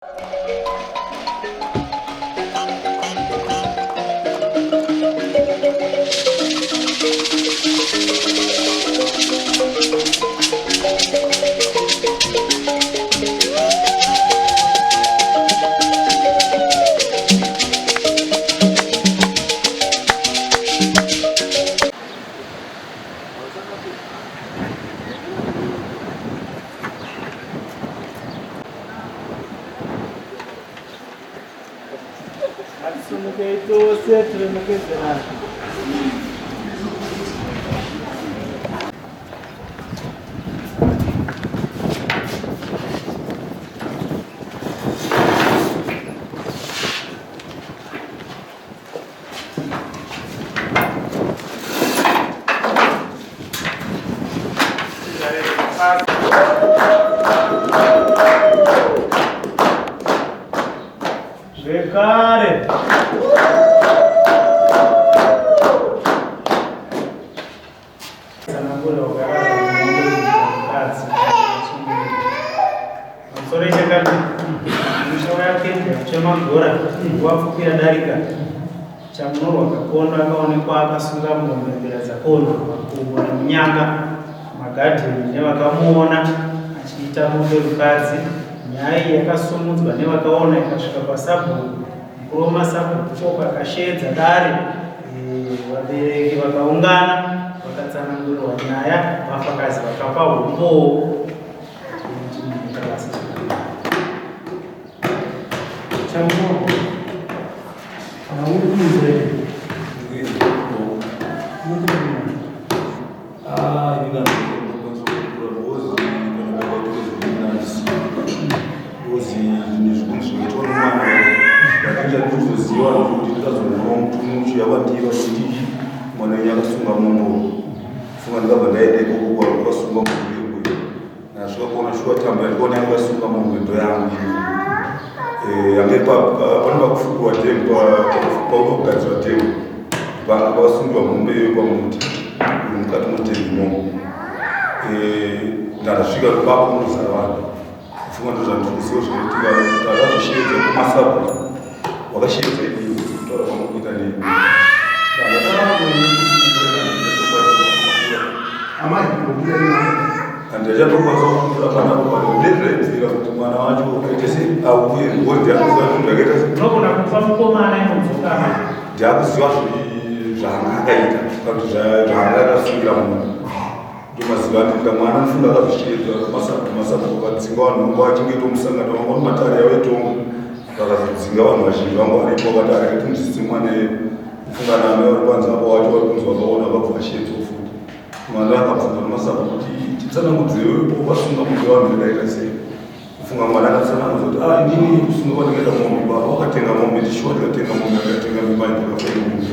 Ngatisumukei tose tiremekedzerana. Zvekare. Tsanangura wakarara mukadzi. Pamusoro ichakati musha wayakendya kuchemagora nguva pfupi yadarika Chamunorwa Kakondo akaonekwa akasunga mombe mbira dzakondo makumbo nemunyanga magadheni nevakamuona achiita mombe mukadzi. Nyaya iyi yakasumudzwa nevakaona ikasvika kwasabhuku. Mukuru wemasabhuku Choko akasheedza dare vabereki vakaungana vakatsanangurirwa nyaya vafakazi vakapa umbowo. Mwana wenyu akasunga mombo funga ndikabva ndaenda ikoko kwakasunga mombo Ndasvika kuona shuwa tambo yandikuona yangu yasunga mumwendo yangu eh, yange pane pakufukurwa dhemu paunogadzirwa dhemu panga pakasungirwa mombe iyoyo pamuti uri mukati modhemu imomo eh, ndandasvika papo kunozara vanhu kufunga ndozvandikuziva zvinoitika tazazosheedza kumasabhu wakasheedza iiwe kutaura kwamakuita nei Amai, handichatokwanisa kupfuura panapo pano ndezvaibvira kuti mwana wacho aite se auye because ndiakuziva zvinhu zvakaita se unogona kufa mukomana inodzoka ndiakuziva zvaanga akaita kana kuti zvaanga akasungira munhu ndomaziva andikuita mwana anofunga akazvichiedza masabu masabu vakadzinga vanhu vanga vachinge tomusangano vanga mumatare yavo etongo vakazodzinga vanhu vazhinji vanga varipo vakati arege tinzwisise mwana yedu kufunga name vari panze apo wacho vari kunzi vakaona vabva vasheedzwa futi Mwana akabvunza namasabha kuti titsanangudzirewo wasunga mombe vanhu ndakaita sei kufunga mwana akatsanangudza kuti ah inini kusunga kwandikaita mombe baba wakatenga mombe ndishuwa ndikatenga mombe akatenga mimba ndikafaira mombe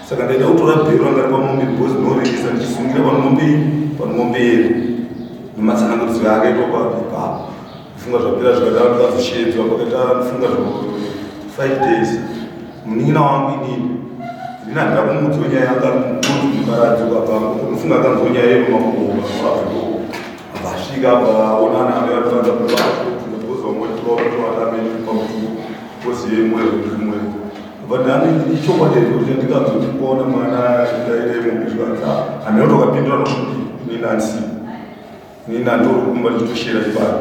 saka ndaida kutora bhero ranga ri pamombe because ndinoringisa ndichisungira panomombe iyi panomombe yedu nematsanangudziro ake akaitwa ipapo kufunga zvapera zvikadaro ndikazoshedzwa pakaita kufunga zvo 5 days Munin'ina wangu inini inini handina kumuudzwa nyaya yanga ari mukaradzi ukabva unofunga akanzwa nyaya yemakubo abva asvika abva aonana ave atoanza kubaozivamotovatamenipamutukoziye but nani ichokwadi here kuti ndikanzwa kuti kuona mwana ndaita imomo zvikanzi hameno tokapindura nokuti inini handisipo Ini ndandori kumba ndichitoshera ipano.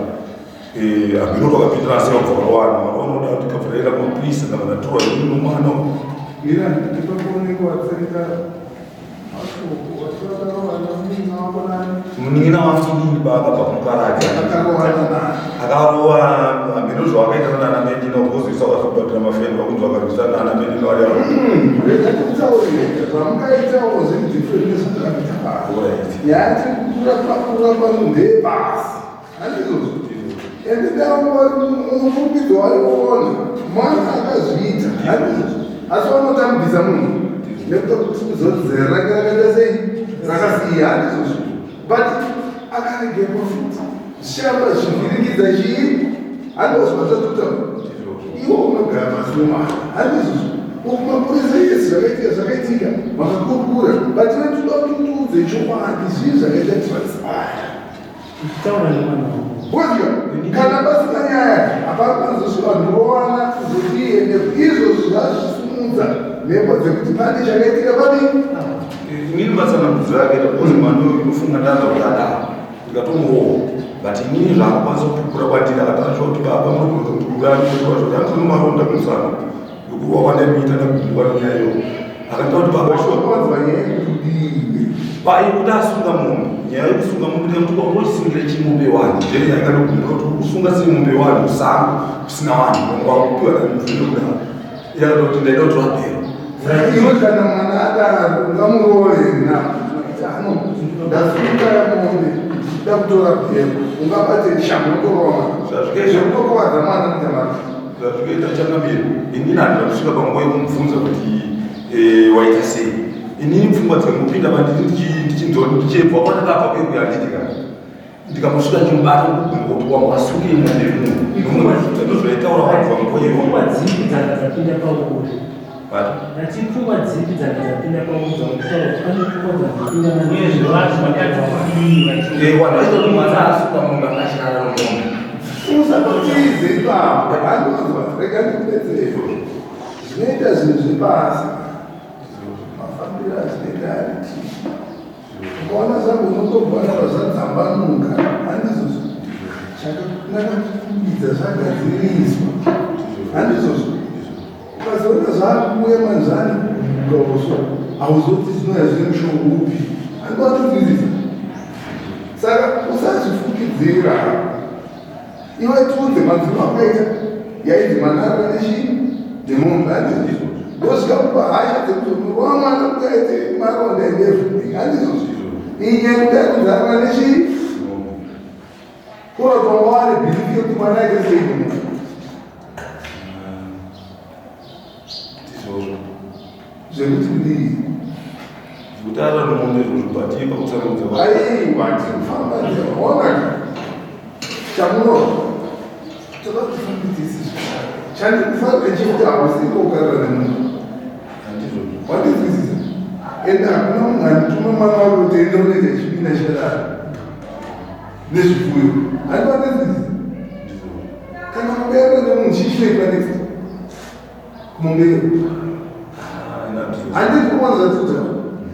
Eh, hameno twakapindira asi vabva vawana. Vanoda kuti kabva kumapurisa kana ndatorwa ini nomwana. Mira, nditokuoneka watsenga mashoko wachivakarowana munin'ina wako nani? Munin'ina wangu inini paakabva kumukaradza. Akarowana nani? Akarowa hameno zvawakaita nana Medina kuzoisa wakazobhadhira mafeni vakunzi vakarwisa nana Medina vari avo. Rega tikutaurire zvamungaitawo zviri different nezvandakaita pano. Nyaya tiri kukura pano ndeyebasa. Handizvozvo. Ende mufukidzo wari kuona mwana akazviita. Handizvozvo. Asi vanotambisa munhu nekuda kuti kuzodzera rake rakaita sei rakasiya. Handizvozvo. But akaregerwa futi zvichiramba zvichivhiringidza chii? Handizvo zvatatotaura. Iwe unogara pasi nemwana. Handizvozvo. Uku mapurisa yes zvakaitika zvakaitika makakurukura but iwe toda kuti utiudze chokwadi zvii zvakaita transpire. Uchitaura nemwana wako. Kudya kana pasina nyaya hapana panozosvika vanhu vowana kuzotiende izvozvo zvazvisimudza mhepo dzekuti pane chakaitika padii. Inini matsanangudzo yakaita because mwana uyu unofunga ndaza kuti adaro ndikatomurohwa but inini zvaakakwanisa kupupura kwandiri akataura kuti baba munogona kutouraya kuti andino maronda kumusana yokurwa kwandaimuita ndakugumbuka nenyaya iyoyo akanditaura kuti baba shuwa Wanzwa nyaya yekuti udiiwe. Paikuti asunga mombe nyaya yekusunga mombe ndikamuti kwanga uchisungira chimombe wani then yakandogumbuka kuti ukusunga sei mombe wani kusango kusina vanhu vanga wakupiwa namubvunde kudaro yakatoa kuti ndaida kutora bhero. Iwe kana mwana adaro ungamurove na ano ndasunga mombe ndichida kutora bhero ungabate shamhu wotorova mwana Zvazvikaita zvekutokuvadza mwana mutamari. Zvazvikaita changamire inini handina kusvika panguva yekumubvunza kuti eh, waita sei inini pfungwa dzangopinda pandiri ndichinzwa kuti ndichibva kwandakabva kwekuya handiti kana ndikamusvika ndichimubata kugumba kuti wangu asungire mombe yemunhu ndozvaitaura vanhu vanguva iyoyo. Pfungwa dzipi dzanga dzapinda pauri? But Ndati pfungwa dzipi dzanga dzapinda pauri dzakutaura kuti pane pfungwa dzangopinda Uyezve vanhu vakati kudii vachi Eh, vanhu vaita kuti mwana asunga mombe akashara mombe. Usatotize ipapo andonzwa rega ndikubetsere zvinoita zvinhu zvepasi mafambiro azvinoita ariti ukaona zvangu unotobwana zvadzambanuka handizvozvo chakanaka kukurumidza zvagadziriswa handizvozvo ukazoona zvakuuya manzvani kugauswa hauzoti zvinouya zvine mushongo upi andiwatodzidzisa saka usazvifukidzira iwe tiudze madziro akaita yainzi manarira nechii nemombe handizvo ndosvika kupa hasha dzekuzonorwa mwana kuti aite maronda and everything handizvo iyi nyaya yekuti aikunzarira nechii kurotwa waane belief yekuti mwana aite sei munhu Ndizvozvo. Zvekuti kudii? Zvekuti arara mombe izvozvo but iye pakutsanangudza vanhu. Aiwa tirikufamba ona chamunoda toda kufambidzisi chandikufanira chekuti hausiko kukarira nemunhu Handizvozvo. wandinzwisisa ende hakuna munhu anotuma mwana wake kuti ende unoita chipina chakadaro nezvipfuyo handi wandinzwisisa Ndizvozvo. kana kukaenda nemunhu chii chinoitwa next kumombe Handiti kuona zvatikuta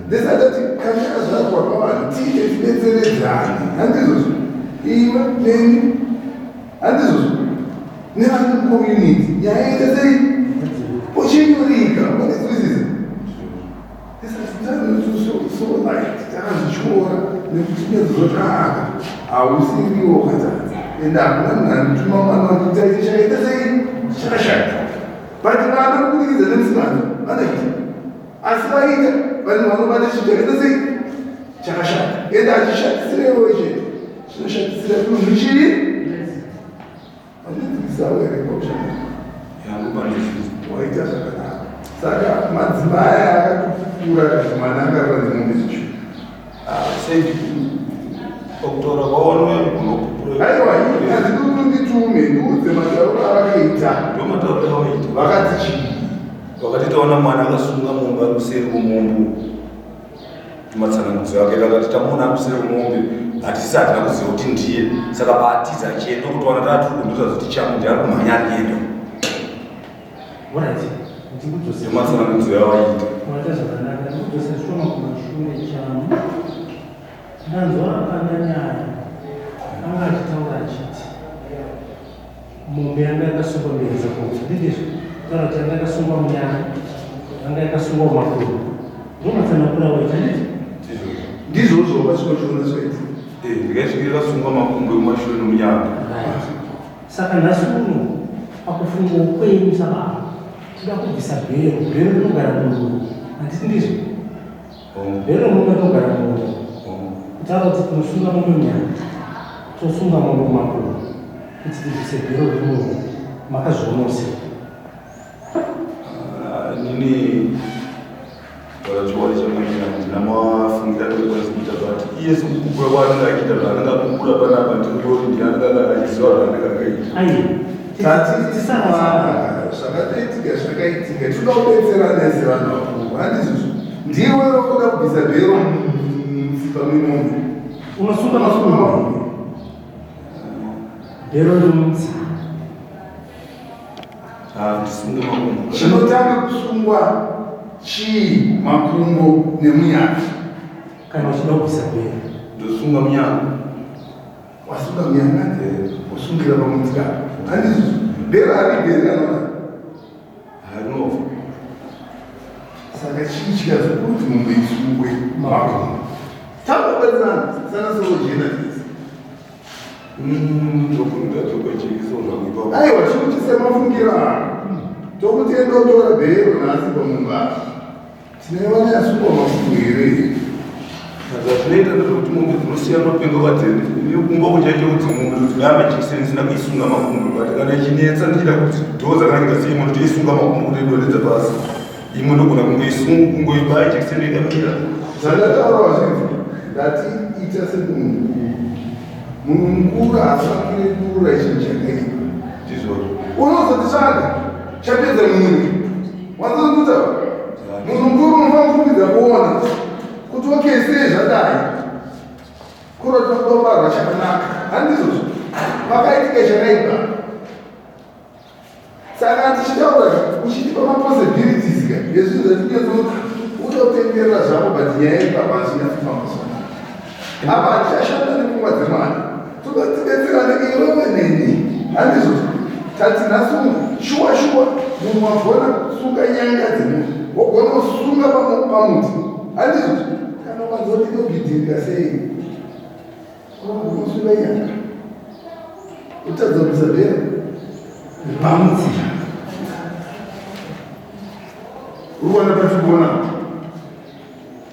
ndisatati kana yakazvarwa pavanhu tiite tibetseredzane handizvozvo iwe neni handizvozvo nevanhu mucommunity nyaya ite sei uchinyurika unonzwisisa takazvityora nekuti nezvotaka hausiriwo katadza ende hakuna munhu anotuma mwana wake kuti aite chakaita sei chakashata but vana kubudikidza nemusikana vanoita asi vaita vanhu vanobata chinhu chakaita sei chakashata ende hachishatisirewo chete chinoshatisira dunhu chii Vandidzidzisawo here kwakushanda? Yangu pandizvizi. Waita zvakanaka. Saka madzimai aya akatopfuura akati mwana akarara nemombe zvishu. Ah, sei pakutaura kwawanouya kunopupura. Aiwa, handidi kuti nditume, ndiudze matauro avakaita. Ndomatauro avaita. Vakati chii? Vakati taona mwana akasunga mombe ari kuseri kwemombe. Matsanangudzo ake vakati tamuona ari kuseri kwemombe hatisi hatina kuziva kuti ndiye saka paatiza achienda kutowana taatiri kundotaridza kuti chamu ndiye ari kumhanya ari kuenda. Alright, ndikudzose. Ndomatsanangudzo yavaita. Waita zvakanaka, ndikudzose zvishoma kumashure chamu. Ndanzwa akanda nyaya anga achitaura achiti Mombe yanga yakasungwa mbiridza kubva ndizvo taura kuti yanga yakasungwa munyana yanga yakasungwa mumakumbo ndomatsanangura waita ndizvo. Ndizvozvo wakasvika uchiona zvaiti. Eh, ndikaisvika yakasungwa makumbo ekumashure nomunyana. Right. Saka nhasi uno pakufungawo kwenyu sababa toda kubvisa bhero bhero rinogara murume handiti ndizvo Bhero mombe rinogara murume kutaura kuti tinosunga mombe munyana tosunga mombe mumakumbo kuti tibvise bhero remurume makazvionawo sei? Ah, inini taura chokwadi chakamira handina mafungira andinokwanisa kuita but iye sekukukura kwaanenge achiita zvaanenge akukura panapa ndinoti ndiye anenge achiziva zvaanenge akaita. Aiwa Tatitisana zvakatoitika zvakaitika tinoda kubetserana sevanhu vakuru handizvozvo ndiwe wakuda kubvisa bhero mutsipa memombe unosunga makumbo. Bhero remutsipa. Handisunge makumbo. Chinotanga kusungwa chii? Makumbo nemunyanga. Kana uchida kubvisa bhero. Ndosunga munyanga. Wasunga munyanga? Usungira pamutsika. Handizvo. Bhero haribheri kanona. Harinova. Saka chii chikazokuti kuti mombe isungwe? Makumbo. Takubatsirana sana sorojena tese. Ndokunoita dzoka jekiso zvangu ipapo. Aiwa, chikuti semafungiro ako. Tokuti enda utora bhero nhasi pamumba. Tine vana yasungwa makumbo here? Zvazvinoita ndezvekuti mombe dzinosiyana mapengo kadzene. Kumba kuchacho kuti mombe ndodzibaya majekiseni ndisina kuisunga makumbo, but kana ichinetsa ndichida kuti dhoza kana kuita sei, imwe ndotoisunga makumbo kuti idonhedza pasi, imwe ndogona kungoibaya jekiseni ikamira. Zvandataura wazvinzi, ndati ita semunhu mukuru. Munhu mukuru haafaniri kurura chinhu chakaipa. Ndizvozvo. Unozotitsvaga chapedza mwiri. Wanzozikutaura? Munhu mukuru unofanira kukurumidza kuona kuti okay, sei zvadai? Kurota kudobarwa chakanaka. Handizvozvo. Pakaitika chakaipa. Saka tichitaura uchitipa mapossibilities ka ezvinhu zvatinyatsoti utotenderera zvako, but nyaya ipapa hazvinyatsofamba zvakanaka. Apa hatichashanda nepfungwa dzemwana, toda tidetserane iwewe neni. Handizvozvo? Tati nhasi uno shuwa shuwa munhu wagona kusunga nyanga dzemunhu, wogona kusunga pamuti. Handizvozvo? Kana ukanzoti inobhidhirika sei, unosunga nyanga utadza kubvisa bhero pamutsipa. Uri kuona patikuona?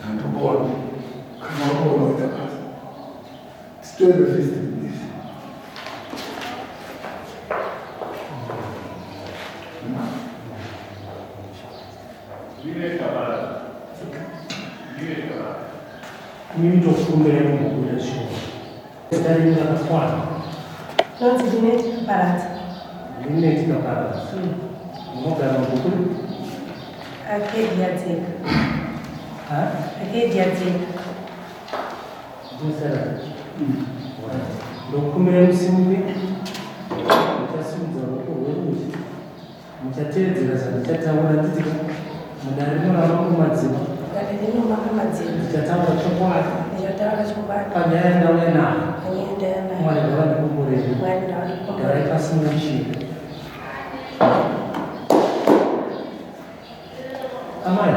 Handikuona. Kana wakaona, uita basa. Titoende first this. Mimi ndokumbira kumbobuda shoma. Zita renyu rakakwana? Nonzi Lineti Kaparadza. Lineti Kaparadza. Munogara mubhuku? Arcade Yadzeka. Ha? Arcade Yadzeka. Ndosara. Ndokumbira musimuke. Muchasimudza ruoko rwerudyi. Muchateedzera zvandichataura titi mudare rino ramakumadzima. Dare rino makamadzima. Ndichataura chokwadi. Ndichataura chokwadi. Panyaya yandauya nayo. Panyaya yandauya nayo. Mwari ngavandikomborere. Mwari Garai ngavandikomborere. pasi muchire. Amai,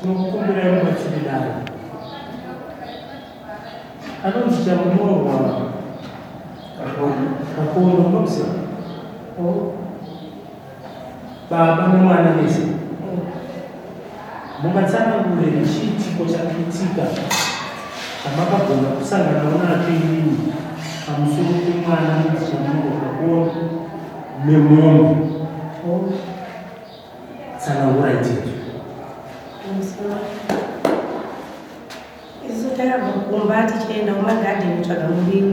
tinokukumbirai mubatsire dare. Anonzi Chamunorwa Kakono, unomuziva? Baba nemwana vese. Mungatsanangure chiitiko chakaitika chamakagona kusanganawo nacho imimi pamusoro pemwana anonzi Chamunorwa Kakono nemombe? Tsanangurai tete. Musoro. Isu takabva kumba tichienda kumagadheni kutsvaga muriwo.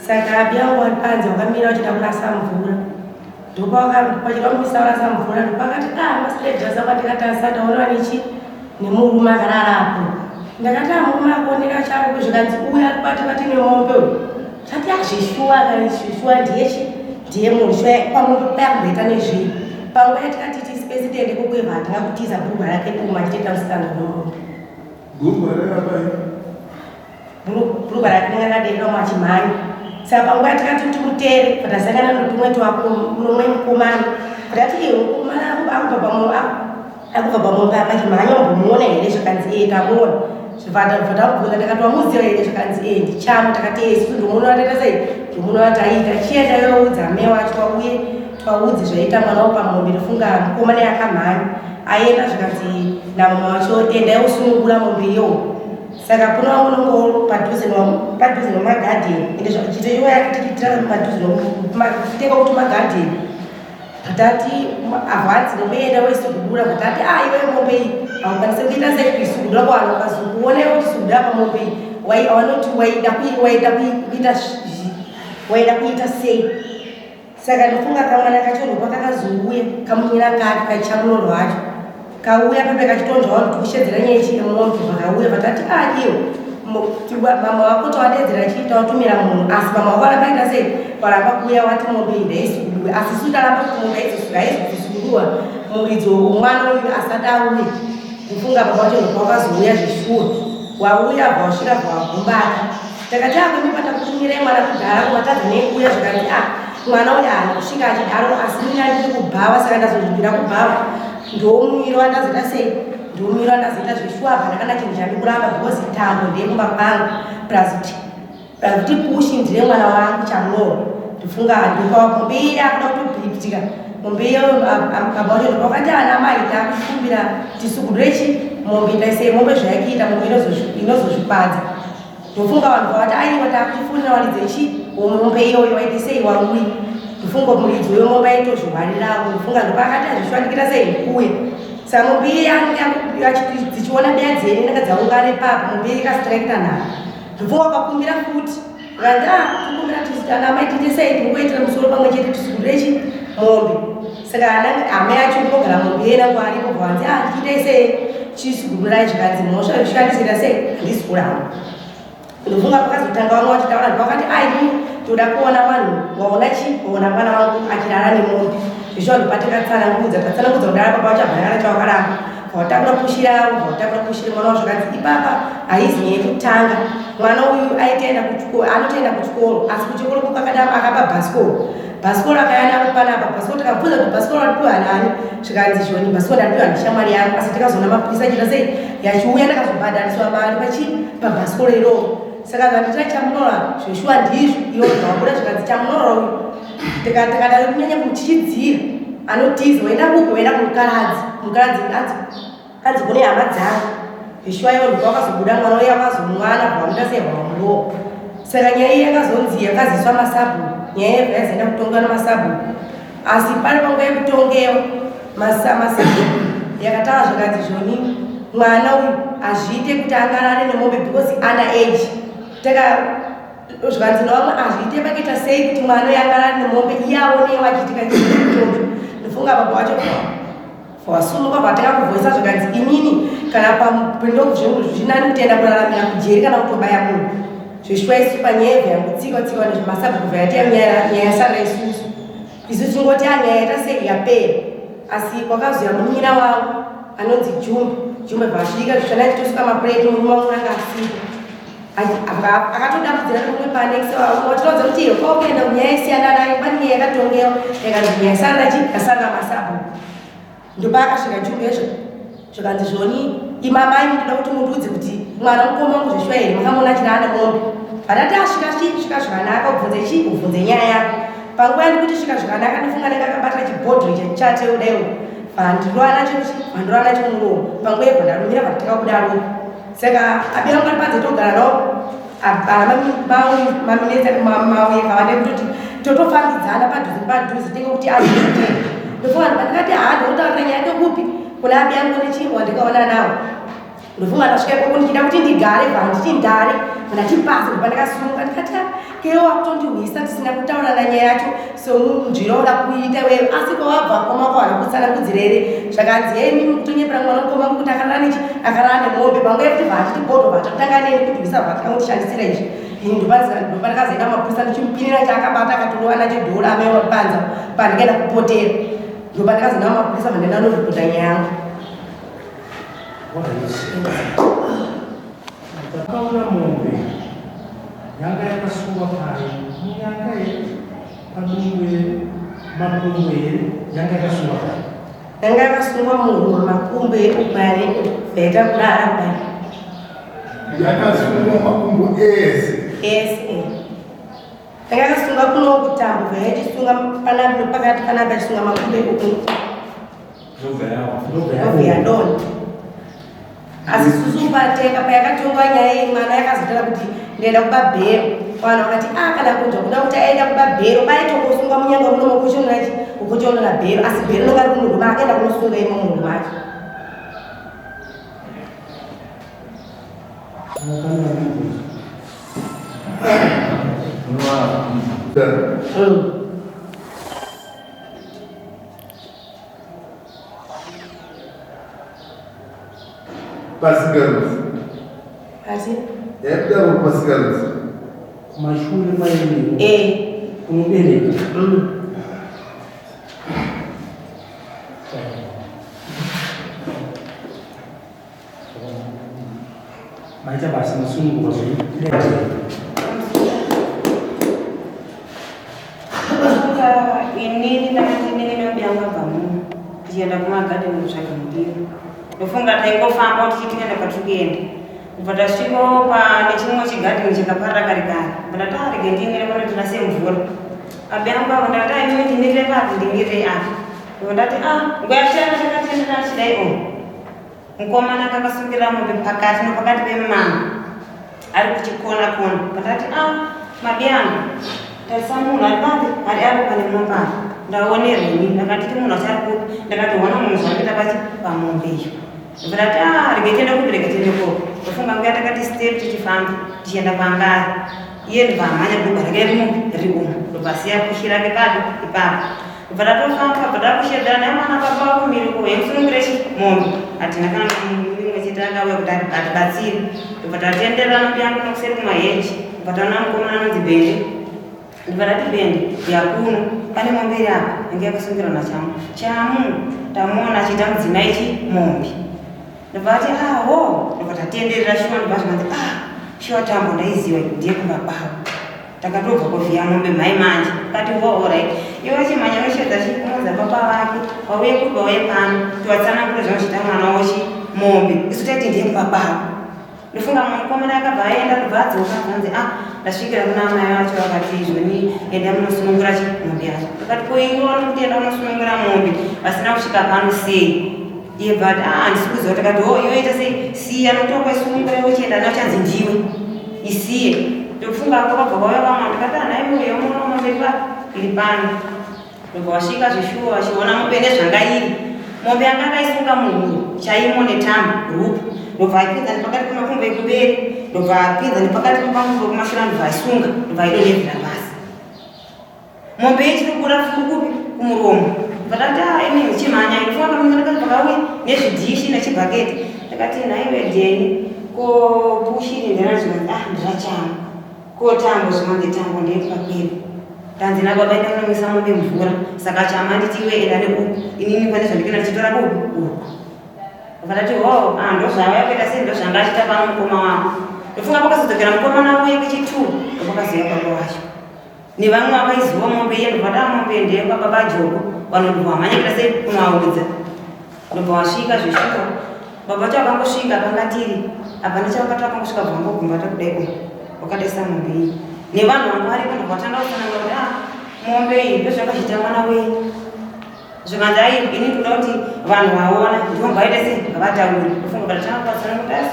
Saka abi avo vari panze vakamira vachida kurasa mvura. Ndopachida kumisa kurasa mvura, ndopakati a masiredhasa kwandikati asati aonwa nechi nemurume akararapo. Ndakati a murume akuoneka chako, zvikanzi uya ari kubata bata nemombe uyu. Tati azvishuwa kana zvishuwa ndiye chi ndiye munhu shuwa pamombe payakumboita nezvii. Panguva yatikati tisipesi tiende kukwevha, hatina kutiza bhurugwa rake duma achitoita musikana nemombe. Gurugwa rerapai? Bhurugwa rake ringa rakaderera machimhanya. Saka panguva yatikati timutere, patasangana notumwe twako nomwe mukomana, ndati iye mukomana akubva pamombe apa achimhanya, umbomuona here? Zvakanzi ee, tamuona. Bva ndakati wamuziva here? Zvakanzi ee, ndichamo. Takati ee, isusu ndomuona taita sei, ndomuona taita chienda youdza ame wacho wauye twaudze zvaita mwana wapamombe. Ndofunga mukomana yakamhanya aenda, zvikanzi namama wacho endai usunungura mombe iyoyo. Saka kuno wangu unongo padhuze padhuze nomagadheni, ende chito iwo yakatiitira padhuze teka kuti magadheni. Patati avhanzi mombe weisugudura, patati a iwe mombe iyi haukwanisi kuita sei kuisugudura kwavanhu vakazokuona iwe uchisugudura pamombe iyi, vanoti waida kuita sei? Saka ndofunga kamwana kacho ndopa kakazouya kamunyina kake kachamunorwa wacho kauya pepe kachitonzwa vanhu tikushedzera nyaya yemombe. Vakauya, vatati a iwe Mama wako tawadedzera chii, tawatumira munhu, asi mama wako aramba aita sei, waramba kuuya wati mombe iyi ndaisuduwe, asi isu taramba kuti mombe haizikusuduwa muridzi womwana uyu asati auye. Kufunga baba wacho ndopawakazouya zveshuwa, wauya bva wasvika bva wagumbata. Takati akwemi patakutumirai mwana kudhara kuvatadza nei kuuya? Zvikanzi a mwana uyu haana kusvika achidaro, asi mina ndiri kubhawa, saka ndazozvibvira kubhawa, ndomumiro wandazoita sei, ndomumiro wandazoita zveshuwa. Hapana kana chinhu chandikuramba because tambo ndeyekumba kwangu, plus kuti pushi ndine mwana wangu chamunoro. Ndifunga ndikawa mombe iye akuda kutobhipitika mombe iyo baba wacho ndopakati ana mai takukumbira tisugudure chi mombe, taisei mombe zvayakiita mombe inozozvipadza. Ndofunga vanhu vavati aiwa takuchifunira waridze chi mombe iyoyo waite sei waui. Ndofunga muridzi wemombe aitozvihwarirawo. Ndofunga ndopakati azvishwandikira sei kuuya. Saka mombe iye dzichiona beya dzenyu ndanga dzaungana ipapo, mombe iye ikasitraikita nharo. Ndofunga wakakumbira futi vanzi a tikumbira ana mai tiite sei, tingoitira musoro pamwe chete tisugudure chi mombe. Saka ana amai acho ndinogara mombe yena kwaripo, vanzi a tichiitai sei, chisugudurai. Zvikanzi mhosva yekushandisira sei, handisi kuramba. Ndofunga pakazotanga vamwe vachitaura, vakati ai toda kuona vanhu waona chi waona mwana wangu achirara nemombe zvishuwa. Ndopatakatsanangudza, tatsanangudza kudara, baba vacho havana chavakaramba, vatakura pushira avo, vatakura pushira mwana wacho. Zvakanzi ipapa haizi nyaya yekutanga, mwana uyu aitoenda kuchikoro, anotoenda kuchikoro, asi kuchikoro kwakadaro akapa bhasikoro, bhasikoro akaya naro panapa bhasikoro. Tikabvunza kuti bhasikoro waripiwa nani, zvikanzi zvoni bhasikoro ndaripiwa neshamwari yangu, asi tikazoona mapurisa achiita sei yachiuya, ndakazobhadhariswa mari pachi pabhasikoro iroro. Saka zvanditira chamunora zveshuwa ndizvo iwo zvawabuda. Zvikanzi chamunora uyu tikadaro kunyanya kumuchichidzira anotiza, waenda kupi? Waenda kumukaradzi, mukaradzi anzi kune hama dzangu. Zveshuwa iwo ndiko wakazobuda mwana uye akazomwana bvamuita sei, bvamurowa. Saka nyaya iyi yakazonzi yakaziswa masabhuku, nyaya yebva yazoenda kutongewa namasabhuku, asi pane panguva yekutongewa masabhuku yakataura zvakanzi zvoni mwana uyu hazviite kuti angarare nemombe because under age. Taka zvikanzi navamwe hazviite pakaita sei kuti mwana uyu angarare nemombe iye aonewa achiitika chichocho. Ndofunga baba wacho wasumuka vatakakuvhoisa, zvikanzi inini kana pamupendo zvinani kutienda kuraramira kujeri kana kutobaya munhu. Zveshuwa isu panyaya yangutsika tsika nezvemasabhuku vayati nyaya yasara isusu, isu tingoti anyaya yaita sei yapera. Asi kwakazoya munyina wangu anonzi Jumbe, Jumbe vasvika zvishanai titosuka mapureti, murume wangu anga asipo, akatodambudzira kumwe panext watinoudza kuti iyo kwakuenda kunyaya isiyana nayo, pane nyaya yakatongewa yakanzi nyaya yasara chi yasara masabhuku. Ndopaakasvika Jumbe ezvo, zvikanzi zvoni imamai ndinoda kuti mundiudze kuti mwana mukoma wangu zveshuwa here makamuona achirara nemombe. Handati asvika svika zvakanaka, ubvunze chi ubvunze nyaya yako. Panguva yandikuti svika zvakanaka, ndifunga ndanga akabata chibhodhoro chachate kudaiwo, vandirova nacho vandirova nacho muromo. Panguva yebva ndarumira vandatanga kudaro. Saka abi vangu ari panze togara navo maminetsa mauye kawanda kutoti totofambidzana padhuze padhuze tinge kuti azvite. Ndofunga ndikati haa ndokutaurira nyaya yake kupi, kuna abi yangu nechingwa ndikaona nawo. Ndofunga ndasvika ikoko ndichida kuti ndigare, bva nditi ndare ndachipasa, ndobva ndakasumuka ndikati kewo wakutondihwisa tisina kutaurana nyaya yacho somunzviro uda kuita iwewe, asi kwawabva koma kwawana kutsanangudzira here? Zvakanzi hei mimi kutonyepera mwana mukoma wangu kuti akarara nechi akarara nemombe. Panguva yekuti bva achiti bhodho bva tatanga neni kudhwisa bva takangotishandisira izvi. Ini ndopandakazoenda mapurisa ndichimupinira chaakabata akatorova nacho dhora amaiwa panza pandikaenda kupotera, ndopandakazoenda mapurisa vandaenda noripota nyaya yangu. Takaona mombe yanga yakasungwa pai munyanga here, padumbu here, makumbo here, yanga yakasungwa pai? Yanga yakasungwa muhuro, makumbo ekubare bvaita kurara kudai. Yakasungwa makumbo ese? Ese. Yanga yakasungwa kuno kutambo, bva yachisunga panapa pakati panapa, yachisunga makumbo ekuku. Ndobva yawa. Ndobva yadonha. Asi susu pateka payakatongwa nyaya iyi, mwana yakazotaura kuti ndaenda kuba bhero, vanhu vakati a kana kunzwa kuda kuti aenda kuba bhero paitongosungwa munyanga muno mokuchonachi ukuchonona bhero, asi bhero rinonga riri munhu maakaenda kunosunga imo munhu macho. Pasikarudzi. Ati? Yaida kupasikarudzi. Kumashure kwainini. Eh. Kunobereka. Maita basa masunungurwa zvenyu. Inini ndakati inini ndobiyangu abva muno tichienda kumagadheni kutsvaga muriwo. Ndofunga taingofamba tichiti tienda kwatiri kuenda. Kubva tasviko pane chimwe chigadheni chakaparara kare kare. Bva ndati ah rege ndimire pano tirase mvura. Abiyangu avo ndakati ah imimi ndimirire papi ndimirire apa. Ndobva ndati ah nguva yatanga takatendera achidai o. Mukomana akakasungirira mombe pakati nepakati pemumango ari kuchikona kona. Pandati ah mabiyangu tarisa munhu ari papi ari apo pane mombe apa. Ndaonerwa ini ndakatiti munhu acho ari kupi ndakati hona munhu zvaanoita pachi pamombe iyo. Ndobva ndati ah rega tiende kupi rega tiende koko. Ndofunga nguva yatakati step tichifamba tichienda kwanga ari. Iye ndobva amhanya bhurugwa rake riri riri umu ndobva asiya pushi rake papi ipapo. Kubva tatofamba bva takushedzana naye mwana baba wako miri ko yemusunungure chi mombe hatina kana mumwe chete akauya kuti atibatsire ndobva tatenderana mbuya yangu nokuseri kumaheji ndobva taona mukomana anonzi bhende ndobva tati bhende yakuno pane mombe iri apa yange yakasungirwa nachamu chamu tamuona achiita mudzimai chi mombe ndobva ati ah ho ndobva tatenderera shuwa ndobva zvikanzi ah shuwa tambo ndaiziva ndiye kumba kwavo Takatobva kovhiya mombe mhai manje kati ho alright iwe chimhanya weshedza chikumudza baba vake wauye kupi wauye pano tiwatsanangure zvauchita mwana wochi mombe isu taiti ndiye mubabavo ndofunga mukomana akabva aenda kubva adzoka zvanzi ah ndasvikira kuna amai vacho vakati izvoni enda munosunungura chi mombe yacho akati ko iwe vanokuti enda unosunungura mombe vasina kusvika pano sei iye bva ati ah handisi kuziva takati ho iwe ita sei siya nokuti wakaisunungura iwe uchienda nacho hanzi ndiwe isiye ndofunga ako vabva vauya vamwe ndikati ah nhai uyo muno mombe pa iri pano ndobva wasvika zvishuwa vachiona mombe nezvanga iri mombe yanga akaisunga muhuro chaimo netambo rupu ndobva aipinza nepakati pemakumbo ekumberi ndobva apinza nepakati pemakumbo ekumashure ndobva aisunga ndobva aidonhedzera pasi Mombe iyi tirikura furu kupi kumuromo. Ndakati ah ini ndichimhanya ndifuna kamwe ndakauya nezvidhishi nechibhaketi. Ndakati nhaiwe Deni ko pushi iri ndana zvikanzi ah ndirachamu. Ko tambo zvikanzi tambo ndeyekupa kwedu. Ndanzi nababa enda kunomwisa mombe mvura saka chama nditi iwe enda neuku inini pane zvandikuenda ndichitora kupi uku. Vakati ho ah ndozvauya kuita sei ndozvanga achiita pano mukoma wangu. Ndofunga pakazodzokera mukomana uye kechitu ndopakazoya baba wacho. Nevamwe vakaiziva mombe iye ndobva daa mombe ndeyekwa baba Joko vanhu ndobva vamhanya kuita sei kunovaudza ndobva vasvika zveshuwa baba vacho vakangosvika panga tiri hapana chavakati vakangosvika bva vangogumbata kudai uyu wakadaisa mombe iyi nevanhu vanga varipo ndobva vatanga kutsanangura kuti ah mombe iyi ndozvakazviita mwana wenyu zvikanzi ai ini ndikuda kuti vanhu vaona ndivo ngavaite sei ngavataure ndofunga vatanga kuvatsana kuti ah,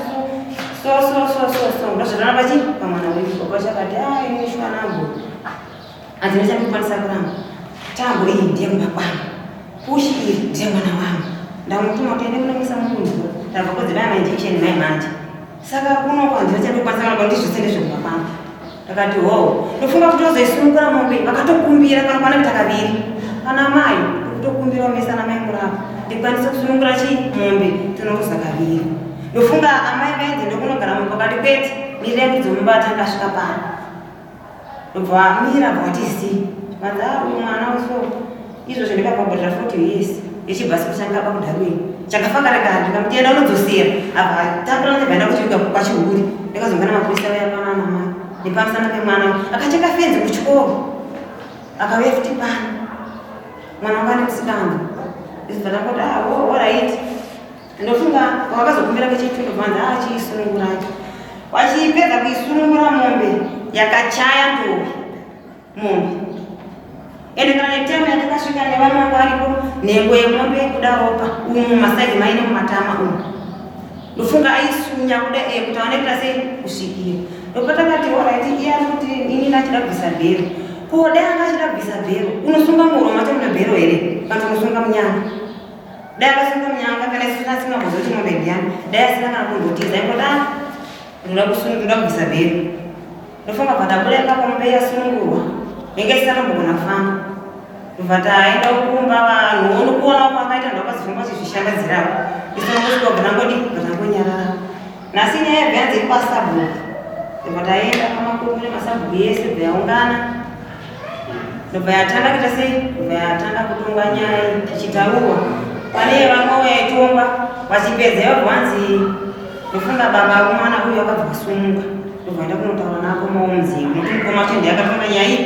so so so so so ndozvatana pachi pamwana wedu baba chakati a ah, ini shuwa nambo handina chandikukwanisa kuramba tambo iyi ndiye kumba kwangu pushi iri ndiye mwana wangu ndamutuma kuti ende kunomisa mumvura ndabva kodzivaya mainjection mai manje Saka kuno kwanzi vachandokwanisa kana kwanditi zvese ndezvekumba kwangu. Ndakati hoo, ndofunga kuti vazoisunungura mombe vakatokumbira kana kwana kuita kaviri. Ana mai kutokumbira mese ana mai murapa ndikwanise kusunungura chi mombe tinoruza kaviri. Ndofunga amai vainzi ndokunogara mumba vakati kwete mirai kudzomubata ndasvika pano. Ndobva vamira bva vati zii. Vanzi ah uyu mwana uso izvozvo ndikabhabharira 40 years yechibhasi chakaba kudarwini chakafa kare kare ndikamuti enda unodzosera apa takura ndibva enda kuchiviga kwachihuri ndakazongana mapurisa vaya pana namai nepamusana pemwana akacheka fenzi kuchikoro akauya futi pano mwana wangu ane musikanzwa izibva ndangoti ah oh, alright Ndofunga wakazokumbira kechitundo kwanza achiisunungura wachipedza kuisunungura mombe yakachaya ndovi mombe ende kana netime yatakasvika nevamwe vanga varipo nhengo yemombe kuda ropa umu masaidi maine mumatama umu ndofunga aisunya kuda e kuti aone kuita sei kusvikira ndopatakati orit iye ari kuti ini ndachida kubvisa bhero ko dai anga achida kubvisa bhero unosunga muhuro macho mune bhero here kana unosunga munyanga Dai akasunga munyanga kana isu tasina kuzoti mombe ndiyani dai asina kana kumbotiza ingoda ah, ndoda kusunga ndoda kubvisa bhero ndofunga patabuda ipapo mombe yasunungurwa inge isina kumbogona kufamba ndobva taenda kumba vanhu onokuona kwakaita ndokazofamba vachizvishambadzirawo isu nongosvika bva tangodi bva tangonyarara nhasi nyaya yebva yanzi iri kwasabhuku. Ndobva taenda pamakuru kune masabhuku yese bva yaungana. Ndobva yatanga kuita sei? Ndobva yatanga kutonga nyaya iyi ichitaurwa. Pane vamwe vaitonga vachipedza yobva vanzi ndofunga baba vomwana uyu akabva vasumuka. Ndobva vaenda kunotaura nako maunzi nokuti mukoma wacho ndiye akatonga nyaya iyi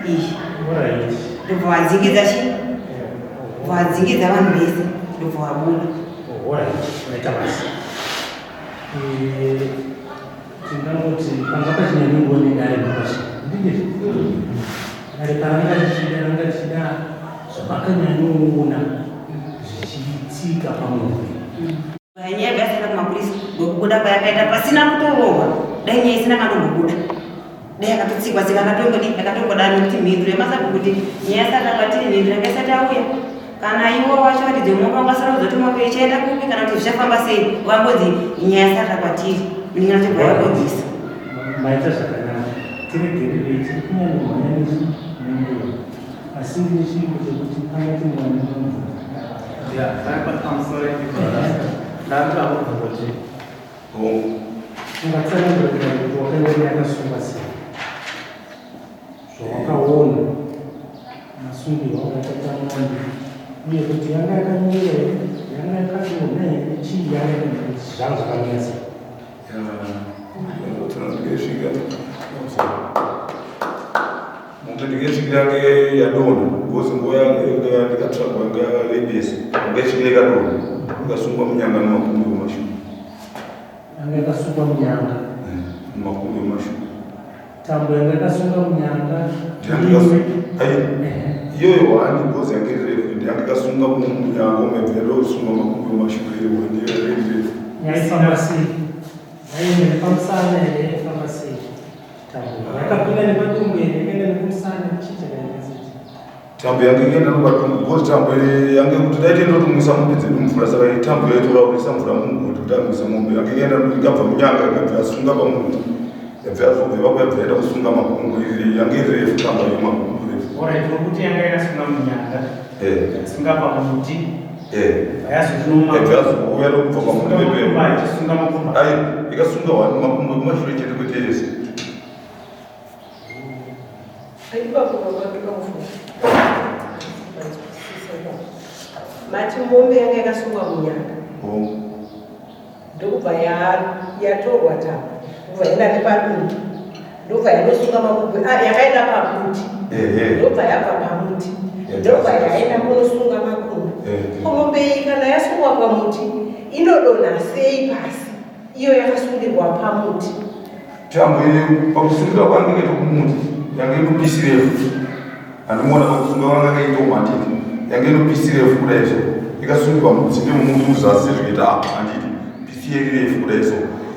iyi. Ndobva vadzingidza chi? Vadzingidza vanhu vese ndobva vabuda. Alright, maita basa. Tingangoti panga pachinyanyowo nedare mapasha. Ndizvo? Dare paranga richida ranga richida zvamakanyanyoona zvichiitika pamombe. Nyaya yakaenda kumapurisa ndokubuda kwayakaita pasina kutorohwa. Dai nyaya isina kandombobuda. Dai yakatotsikwa tsika akatongodi akatongodaro nekuti mhinduro yemasabhuku kuti nyaya isati abatiri mhinduro yanga isati auya. Kana iwo wacho varidzi vemombe vangasarudza kuti mombe ichaenda kupi kana kuti zvichafamba sei vangonzi nyaya isati akwatiri munin'ina chobva yakonzisa. Maita zvakanaka. Tiregererei tiri kunyanyomhanya nesu nenguva. Asi ndine chivimbo chekuti pangaite mwana nemubvunzo. Yeah, pamusoro ndanga kubvunza kuti Ungatsanangura kuti wakaiona yakasungwa sei? Zvawakaona masungirwo akaita mombe uye kuti yanga yakamira here, yanga yakadonha here, chii yanga yakamira kuti zvanga zvakamira sei? Ndikasvika mombe ndikasvika yange yadonha because nguva yandikatsvagwa yanga yarebesa ndikasvika ikadonha ikasungwa munyanga nemakumbo emashure. Yanga yakasungwa munyanga. Makumbo emashure. Tambo yanga yakasunga munyanga. Iyoyo wani because yange iri refu ende yanga yakasunga munyanga umwe ndosunga makumbo emashure iri wani iri refu. Yaifamba sei? Yaienda nepamusana here yaifamba sei? Tambo yakapinda nepadumbu here yakaenda nekumusana chii chakaenda sei? Tambo yange ikaenda nepadumbu because tambo yange kuti dai tienda kutomwisa mombe dzedu mvura saka tambo yaitora kuisa mvura mumugodhi kuti amwise mombe yange ikaenda ikabva munyanga ikabva yasunga pamuti yabva yazobva ipapo yabva yaenda kusunga makumbo iri yange iri refu tambo yemakumbo refu. Alright, nokuti yanga yakasunga munyanga yasunga pamuti yabva yazouya nokubva pamuti pepepo ai ikasunga wani makumbo ekumashure chete kwete yese. Mati mombe yanga yakasungwa munyanga ndokubva yatorwa tambo ndobva yaenda nepadumbu ndobva yanosunga makumbo yakaenda pamuti ndobva yabva pamuti ndobva yaenda kunosunga makumbo. Ko mombe iyi kana yasungwa pamuti inodonha sei pasi iyo yakasungirwa pamuti? Tambo pakusungira kwange ikaita kumuti yange inopisi refu handimuona pakusunga kwanga akaita umatiti yange inopisi refu kudai so ikasungirwa mudzinde mumuti muzasi zvikaita apa handiti pisi iri refu kudai so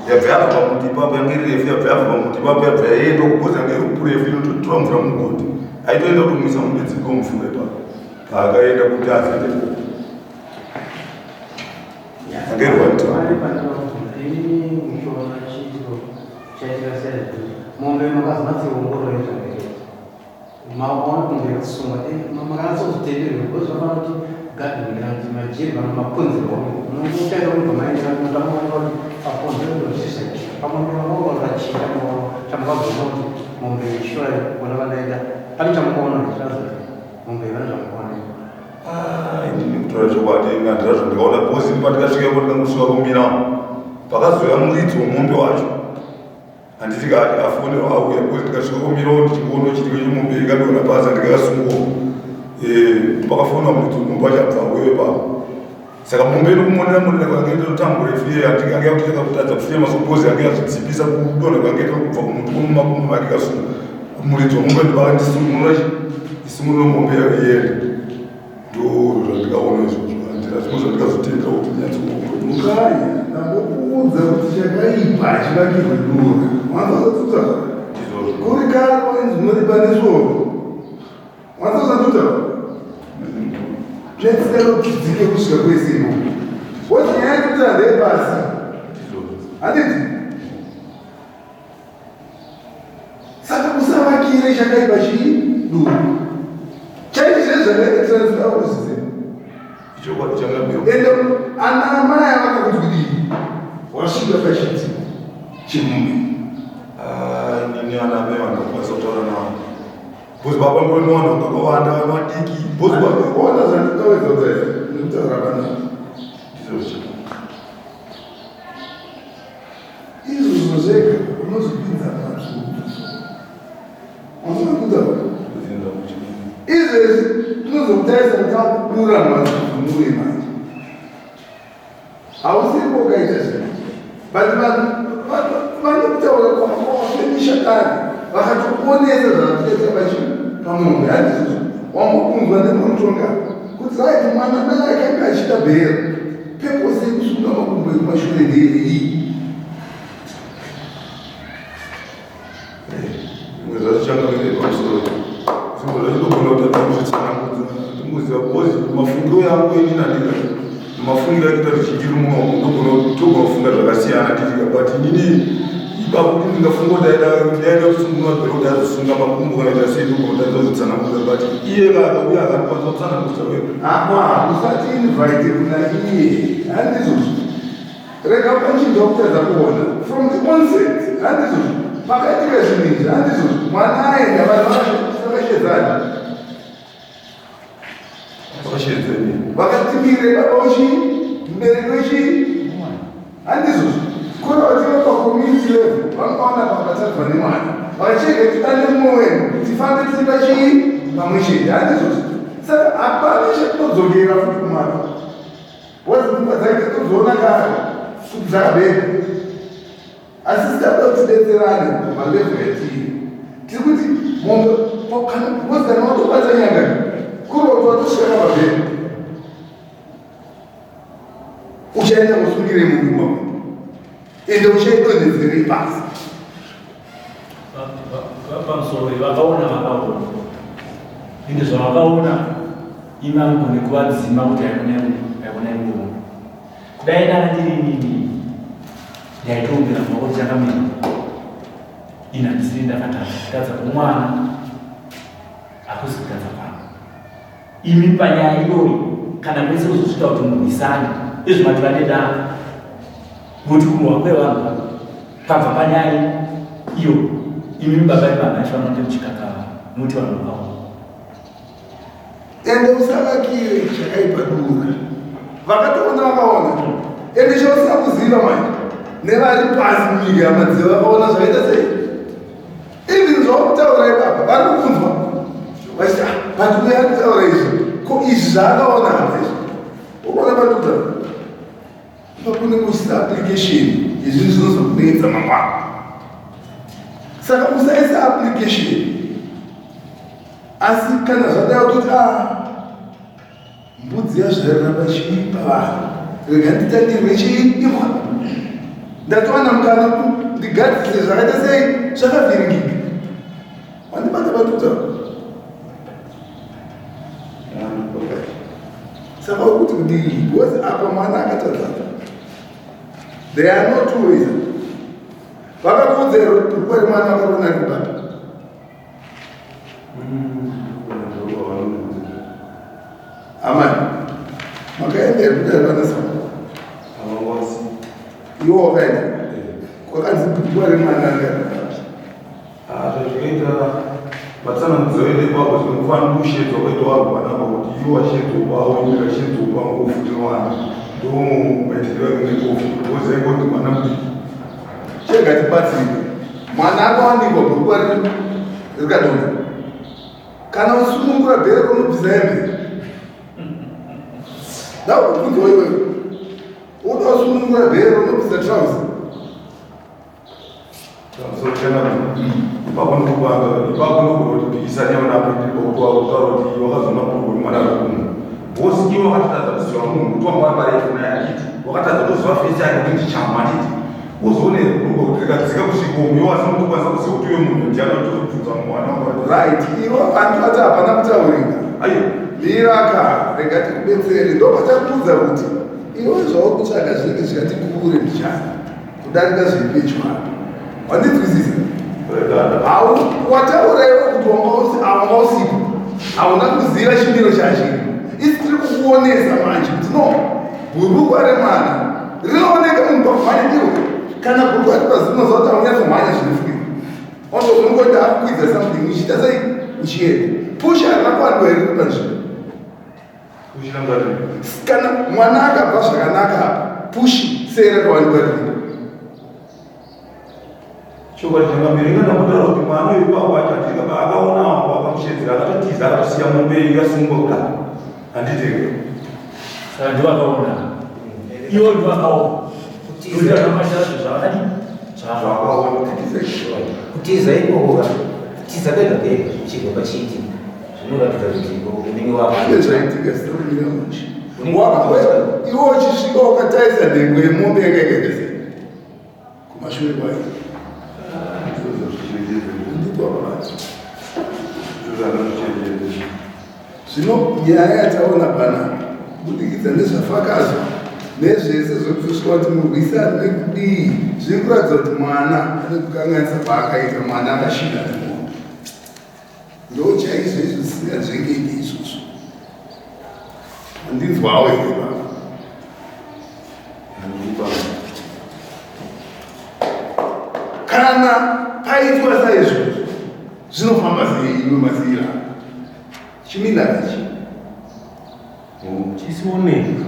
yabva yabva pamuti ipapo yange iri refu yabva yabva pamuti ipapo yabva yaenda kugozi yange iri kurefu inototora mvura mugodhi aitoenda kutomwisa mombe dziko mvura ipapo paakaenda kuti azoite Mombe makazonatsoongorora zvakaita maona kunge yakasungwa makanatsozotenderwa because vafana kuti gadheni kana kuti majeri kana makonzero unotaira kubva maenda matamuona kuti pakonzero ndozvizvaita pamwe makaongorora chii chamakazoona kuti mombe sure kuona vandaita pane chamukaona zvazo mombe vane zvamukaona. Inini kutaura chokwadi handina zvandikaona because ini pandikasvika ipo ndikangosvika kumira pakazouya muridzi wemombe wacho handiti kaati afonerwa auya because ndikasvika kumirawo ndichikuona chiitiko chemombe ikadonha pasi handikakasungawo pakafonwa muridzi wemombe wacho abva auya ipapo saka mombe inokumonera monera kwange itotambura ifiye handiti kange yakuti yakakutadza kufema so because yange yazvidzipisa kudonha kwange ita kubva kumuti kunomakumbo make kasunga muridzi wemombe ndobakandisimunura isimurira mombe yaienda ndo zvandikaona izvozvo handina zvimwe zvandikazotendera kuti nyatsoongorora. Mukai, ndambokuudza kuti chakaipa hachivakirwe dura. Wanzwa Izvozvo. Kuri kare wainzi unoripa nesvoro. Wanzwa zvandikutaura? Netsika nokudzidzike kusvika kwese ikoko. Woti nyaya yekutaura ndeyepasi. Izvozvo. Handiti? Saka usavakire chakaipa chii dura. Chaizvo chaizvo zvakaita transfer kuzviziva. Ichokwadi changamire. Ende ana amai ava vakakuti kudii? Wasvika pachiitiko chemumbe. Because baba ndone vanhu vakawanda vanhu vadiki. Because baba Ona zvandikawedza kutaura nekutaura panapa. Ndizvo. Izvozvo zvega unozvipinza matsvuku. Wazvinokuta izvezvi tinozokutarisa kuti akudura matsvuku manje. Hausiripo ukaita zvinhu. But vanhu vane kutaura kwakwakwamisha kare vakatokuonesa zvavakaita pachi pamombe handizvozvo wambokunzwa nemunotonga kuti right mwana dai akanga achida bhero purpose yekusunga makumbo ekumashure ndeyei. Zvimwe zvacho changamire pamusoro. Zvimwe zvacho ndogona kutadza kuzvitsanangudza. Ndingoziva because mafungiro yangu inini andika mafungiro akaita ruzhinji rumuno ndogona togona kufunga zvakasiyana titika but inini ipapo kuti ndingafunga kuti aida ndaida kusunga bhero kuti azosunga makumbo kana kuita sei ndogona kutadza kuzvitsanangudza but iye akauya akakwanisa kutsanangudza wega. Apa usati invite kuna iye handizvozvo. Rega pachinja kutadza kuona from the onset handizvozvo. Pakaitika zvinhu izvi handizvozvo. Mwana aenda vanhu vakashedzana. Vakashedzeni. Vakatimire baba wechi mubereki wechi handizvozvo. Kuri vativa pacommunity level vangaona pakatadzwa nemwana. Vakachega tidane mumwe wedu tifambe tiri pachii pamwe chete handizvozvo. Saka hapana chatinodzokera futi kumwana. Wazipfungwa dzake tozoona kare kuti dzakabhebha. Asi sitada kuti tidetserane palevel yatiri. Tiri kuti mombe kana because kana watobata nyanga kuri kuti watosvika pabhebha. Uchaenda kusungire munhu ende uchaidonhedzerei pasi. Pamusoro vakaona vakaona ende zvavakaona imi amugone kuvadzima kuti haikona ikuona kudai dana ndiri inini ndaitoombera maoko chakamira ini handisiri ndakatadza kutadza kwomwana hakusi kutadza kwangu imi panyaya iyoyi kana kwese kuzosvika kuti murwisane izvo mati vane daka nokuti kurwa kwevanhu pabva panyaya iyo imi baba ivana achifanira kunge muchikakava nokuti vanhu vakaona Ende usavakire chakaipa dura. Vakatoona vakaona. Ende chausina kuziva manje nevari pasi munyika yamadziva vakaona zvakaita sei. Even zvavakutaura ipapa vari kukunzwa vachiti ah, but uyo ari kutaura izvi ko izvi zvaakaona apa izvi ukaona patutaura ipapo unenge uchisa application yezvinhu zvinozokunetsa mangwana. Saka usaisa application asi kana zvadai kutoti a ah, mbudzi yazvarira pachii pavanhu rega nditandirwe chii imbwa ndatowana mukana ndigadzise zvakaita sei zvakavhiringika wandibata batuta saka uri kuti kudii because apa mwana akatadza there are no two ways vakakuudza here kuti bhurukwa remwana vakarona riri papi Amani, makaenda here kudare pana Sauro? Iwe wakaenda kwakanzi bhurukwa remwana anga riri papi Zvazvinoita matsanangudzo edu ipapo tinofanira kushedzwa kwaita wangu panapa kuti iwo washedzwa kwawo ini ndakashedzwa kwangu futi wana ndo maitikiro ake nekofi because aingoti mwana mudiki Chega tibatsirwe. Mwana akawanikwa bhurukwa rikadonha. Kana usunungura bhero unobvisa hembe. Ndakubvunzwa iwewe. Uda usunungura bhero unobvisa trouser. Ipapo ndokubanga ipapo ndogona kuti pikisani yavanapo ndikokutaura kuti wakazona bhurukwa remwana arikumwe because iwe wakatadza kuziva munhu kuti wanga uri parefu naye achiti wakatadza kuziva fesi yake kuti ndichama achiti uzoone bhurukwa kuti rikadzika kusvika umu iwe asina kutokwanisa kuziva kuti uyo munhu ndiani watozobvunza mwana wangu Right, iwe vanhu vati hapana kutaurika. Ayo. Miraka, rega tikubetsere. Ndopatakuudza kuti iwe zvauri kutsvaga zvinenge zvikati kure mbichana kudarika zviri pedyo apa. Wandinzwisisa? Hau wataura iwe kuti wanga usipo. Hauna kuziva chimiro chachiri. Isi tiri kukuonesa manje kuti no bhurukwa remwana rinooneka munhu pakumhanya iwe kana bhurukwa riri pazino unoziva kuti haunyatsomhanya zvinofungika. Unongoita akukwidza something uchiita sei? Uchienda pushi harina kuwanikwa here riri panzvimbo? Kana mwana akabva zvakanaka apa, pushi sei rakawanikwa riripo? Chokwadi changamire, inga ndambotaura kuti mwana uyu ipapo acho handiti kaba akaona wangu akamushedzera akatotiza akatosiya mombe ikasungwa kudai handiti Saka ndivo vakaona. Ivo ndivo vakaona. Kutiza zvavakadii? Zvakaona. Kutiza ikoko ka, kutiza kwega kwega chibva pachiitika zvinoratidza kuti unenge wapa. Zvine zvaitika zvinomira mushe. Iwe uchisvika wakatarisa nhengo yemombe yanga yakaita sei kumashure kwayo? Ndiko apa. Zvino nyaya yataona panapa kubudikidza nezvafakazwa nezvese zvekuzosvika kuti murwisani nekudii zviri kuratidza kuti mwana ane kukanganisa kwaakaita, mwana akashinga nemombe. Ndo chaizvo izvo zvisinganzvengeki izvozvo. Handinzwawo here baba? Kana paitwa saizvozvo zvinofamba sei iwe mazira? Chimina ichi. Chisioneka.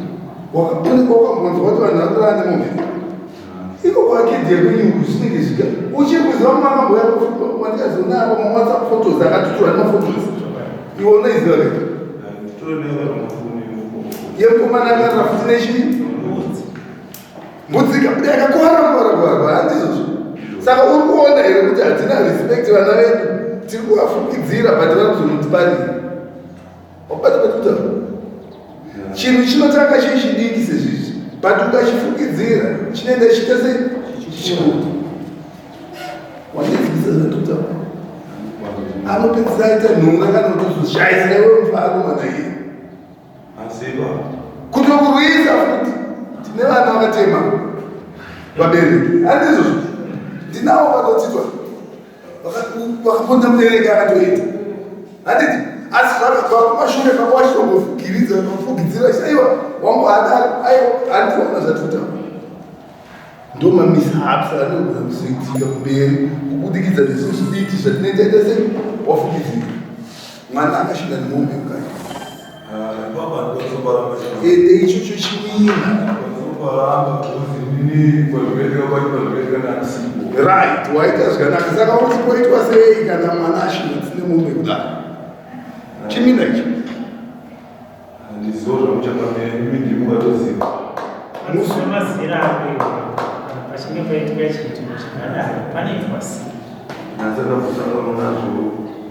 Wakaonekwa wakambonzwa kuti vanhu vanorara nemombe? Iko kwakedhi yekwenyuku zvinenge zvika. Uchiri kuziva makamboya wandikazoona apo mawhatsapp photos akatuturwa nemafotos. Iwe unoiziva here? Yemukomana akarara futi nechii? Mbudzi ikabuda yakakora kora kora kora handizvozvo. Saka uri kuona here kuti hatina respect vana vedu tiri kuvafukidzira but vari kuzonotibarira. Wabata patuta. Chinhu chinotanga chiri chidiki sezvizvi but ukachifukidzira chinoenda chichiita sei? Chichikura. Wandidzidzisa zvandikutaura. Anopedzisa aita nhunga kana kutozoshaisira iwe mufaro mwana iye. Kutokurwisa futi. Tine vana vakatema vabereki. Handizvozvo. Ndinawo vakatitwa. Vakaponda mubereki akatoita. Handiti? Asi zvakabva kumashure kwako wachitogofugiridza kufugidzira aiwa wangu haadaro aiwa handikuona zvatitaura. Ndo mamishaps anogona kuzoitika kumberi kubudikidza nezvinhu zvidiki zvatinoita ita sei wafukidzira mwana akashinda nemombe mukati ende ichocho chimina right waita zvakanaka saka kuti poitwa sei kana mwana ashinda tsine mombe kudaro chimina ichi Handizivo zvamuchangamire imi ndimi mukatoziva. Mazera ako kana pachinge paitika chiitiko chakadaro panoitwa sei? Nhasi ndambosangana nazvo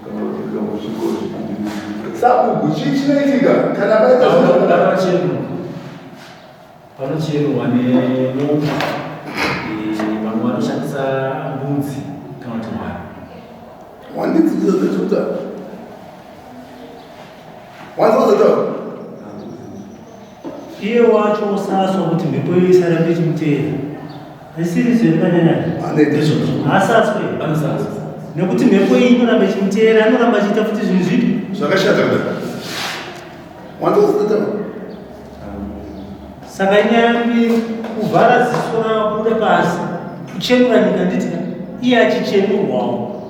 kana kuti ndikambosvikawo zvipindimupindi. Sabhuku chii chinoitika kana paita Panocherwa panocherwa nemombe vamwe vanoshandisa mbudzi kana kuti hwai. Wandidzidzisa zvekutaura. Wanzozotaura. Iye wacho osaswa kuti mhepo iyo isarambe ichimuteera. Hazvisiri izvo here panyanyanya? Anoita izvozvo. Haasaswe. Anosaswa. Nekuti mhepo iyi inoramba ichimuteera, anoramba achiita futi zvinhu zvipi? Zvakashata kudai. Wanzozotaura. Saka inyaya mbiri, kuvhara ziso rabuda pasi, kuchenura nyika nditi iye achichenurwawo.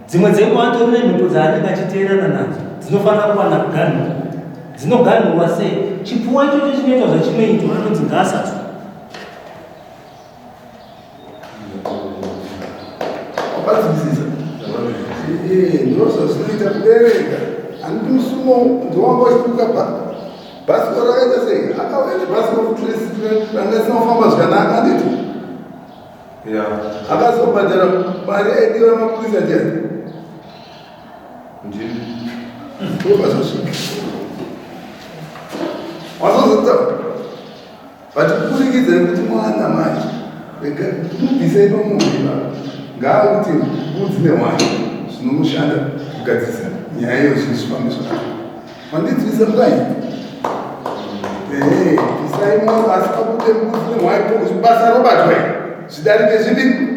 Dzimwe dzenguva atori nemhepo dzaanenge achiteerana nadzo dzinofanira kuwana kuganhurwa. Dzinoganhurwa sei? Chipfuwo ichocho chinoitwa zvachinoitwa, anonzi ngaasaswa. Wapanzwisisa? Eh, ndozvazvinoita kubereka. Handiti musumo ndowanga uchituka bhasikoro rakaita sei? Akauya nebhasikoro kutrace ranga risina kufamba zvakanaka handiti? Yeah. Akazobhadhara mari yaidiwa mapurisa ndiani? Ndini. Ndopazvasvika. Wazozotaura. But kuburikidza nekuti mwana manje rega mubvisei pamombe ipapo ngaakuti mbudzi nehwai zvinomushanda kugadzirisa nyaya iyo zvinhu zvifambe zvakanaka. Wandidzivisa mudai? Ehe, bvisai moyo asi pabude mbudzi nehwai basa robatwa iri zvidarike zvipi?